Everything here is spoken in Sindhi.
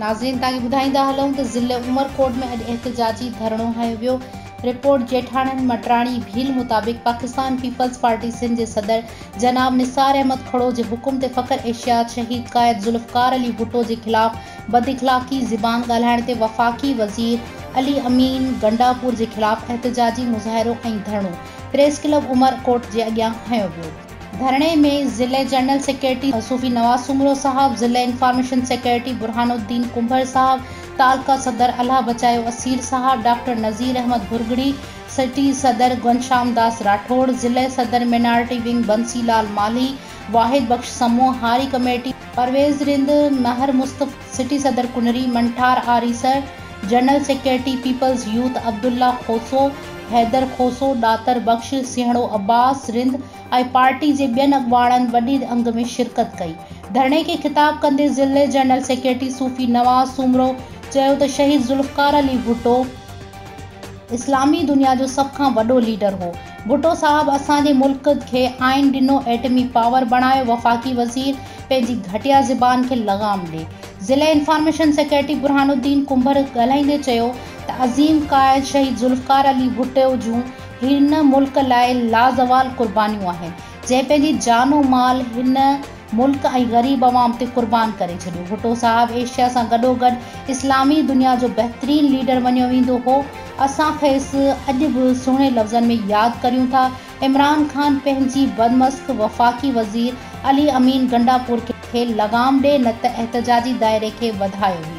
ناظرين توهان کي ٻڌائيندا هلون ته ضلعي عمرڪوٽ ۾ اڄ احتجاجي ڌرڻو هنيو ويو. رپورٽ ڄيٺاڻن مٽراڻي ڀيل مطابق پاڪستان پيپلز پارٽي سنڌ جي صدر جناب نثار احمد کھڙو جي حڪم تي فخر ايشيا شهيد قائد ذوالفقار علي ڀٽو جي خلاف بداخلاقي زبان ڳالهائڻ تي وفاقي وزير علي امين گنڊاپور جي خلاف احتجاجي مظاهرو ۽ ڌرڻو پريس ڪلب عمرڪوٽ جي اڳيان هنيو ويو. ڌرڻي ۾ ضلعي جنرل سيڪريٽري صوفي نواز سومرو صاحب، ضلعي انفارميشن سيڪريٽري برهان الدين ڪنڀر صاحب، تعلقه صدر الهه بچايو اسير صاحب، ڊاڪٽر نذير احمد ڀرڳڙي، سٽي صدر گهنشام داس راٺوڙ، ضلعي صدر مينارٽي ونگ بنسي لال مالهي، واحد بخش سمون، هاري ڪميٽي، پرويز رند، مهر مصطفيٰ، سٽي صدر Kunri, Manthar Arisar, general secretary peoples youth Abdullah Khoso, Haider Khoso, Datar Bakhsh, Sehro Abbas Rind ۽ party جي ٻين اڳواڻن وڏي انگ ۾ شرڪت ڪئي. ڌرڻي کي خطاب ڪندي ضلعي جنرل سيڪريٽري صوفي نواز سومرو چيو ته شهيد ذوالفقار علي ڀٽو اسلامي دنيا جو سڀ کان وڏو ليڊر هو، ڀٽو صاحب اسان جي ملڪ کي آئين ڏنو، ايٽمي پاور بڻايو، وفاقي وزير پنهنجي گهٽيا زبان کي لغام ڏي. ضلعي انفارميشن سيڪريٽري برهان الدين ڪنڀر ڳالهائيندي چيو ته عظيم قائد شهيد ذوالفقار علي ڀٽو جون هن ملڪ لاء لازوال قربانيون آهن، جنهن پنهنجي جان و مال هن ملڪ ۽ غريب عوام تي قربان ڪري ڇڏيو. ڀٽو صاحب ايشيا سان گڏوگڏ اسلامي دنيا جو بهترين ليڊر مڃيو ويندو هو. اسان کيس اڄ به سهڻي لفظن ۾ ياد ڪريون ٿا. عمران خان پنهنجي بدمسڪ وفاقي وزير علي امين گنڊاپور کي لغام ڏي نه ته احتجاجي دائري کي وڌايو ويندو.